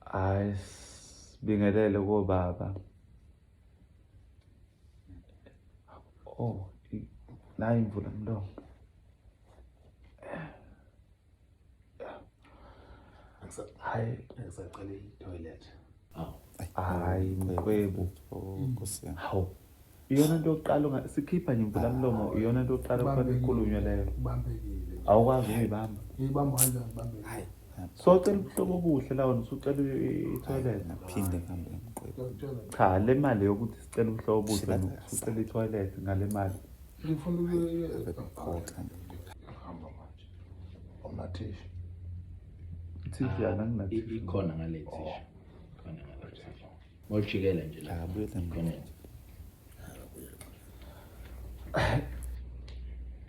Hayi, sibingelele kobaba. Oh, nayi imvula mlomo. Hayi, ngisacela i-toilet. Hayi mqwebu. Nkosi yami. Hawu. Iyona into yokuqala sikhipha nje imvula mlomo, iyona into yokuqala okufanele ikhulunywe leyo. Ubambekile. Awukwazi ukuyibamba. Ngiyibamba kanjani ibambekile? Socela ubuhlobo obuhle la wena usucela i-toilet. Naphinde ngihambe nomqwebu. Ngiyakutshela. Cha, le mali yokuthi sicela ubuhlobo obuhle Shila wena usucela i-toilet ngale mali. Ngifuna Ave bephoxa. Ngihamba manje. Awunathishu. Thishu yana nginathi. Ikhona ngale thishu. Ikhona ngale thishu. Mawujikela nje la. Akabuyele Ikhona.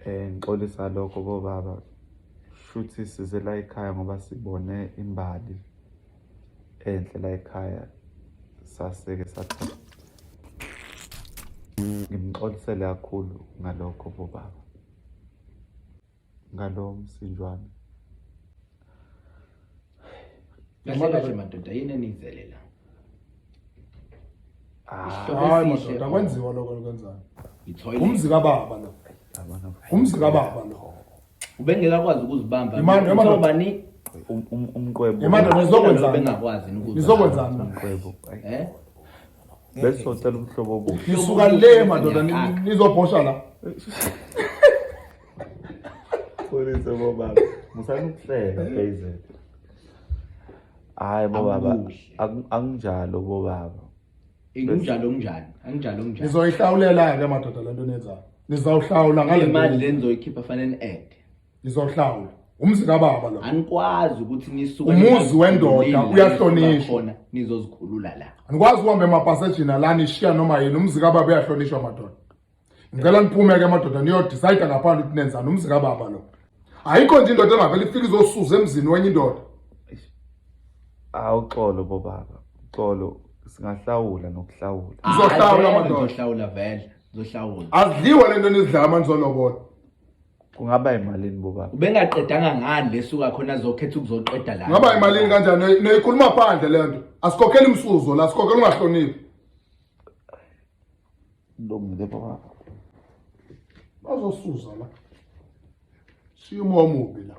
Ngixolisa lokho bobaba. Shuthi size la ekhaya ngoba sibone imbali enhle la ekhaya, saseke sathatha. Ngimxolisele kakhulu ngalokho bobaba, ngalo msinjwana. Kahle kahle madoda, yini enizele la? Isihlobo Hayi esihle. madoda, akwenziwa lokho lokwenzayo. I-toilet. Umzi kababa lo. Umzi kababa lo. Ubengeke akwazi ukuzibamba. Imani, Kuthiwa madoda. ubani? Umqwebo. Imani, nizokwenzani? Bengakwazi ukuzibamba. Nizokwenzani? Umqwebo. Eh? Besizocela ubuhlobo obuhle. Nisuka le madoda, nizobhosha la. Xolise bobaba. Musani ukuhleka Hazel. Hayi bobaba, Akukuhle. akunjalo bobaba. Injalo kunjani? Anginjalo kunjani? Nizoyihlawulela ke madoda lento niyenzayo. Nizawuhlawula ngale Le mali nto. le nizoyikhipha fanele ni-add. Nizohlawula. Umzi kababa lo. Anikwazi ukuthi nisuke Umuzi wendoda nina uyahlonishwa. khona nizozikhulula la. Anikwazi ukuhamba emapasejini la nishiya noma yini, umzi kababa uyahlonishwa madoda. Ngicela niphume ke madoda, niyo-decide ngaphandle ukuthi nenzani, umzi kababa lo. Ayikho nje indoda engavele ifike izosuza emzini wenye indoda. Awuxolo bobaba, uxolo, singahlawula nokuhlawula. Nizohlawula, Hayi, vele madoda. Nizohlawula vele, nizohlawula. Azidliwe lento nizidlala manje zolobola. Kungaba imalini bobaba? Ubengaqedanga ngani lesuka khona azokhetha ukuzoqeda la. Ngaba imalini kanjani? Niyikhuluma phandle lento. Asikhokheli imsuzo la, sikhokhela ungahloniphi. Lungile bobaba. Bazosuza la. Shiya umoya omubi la.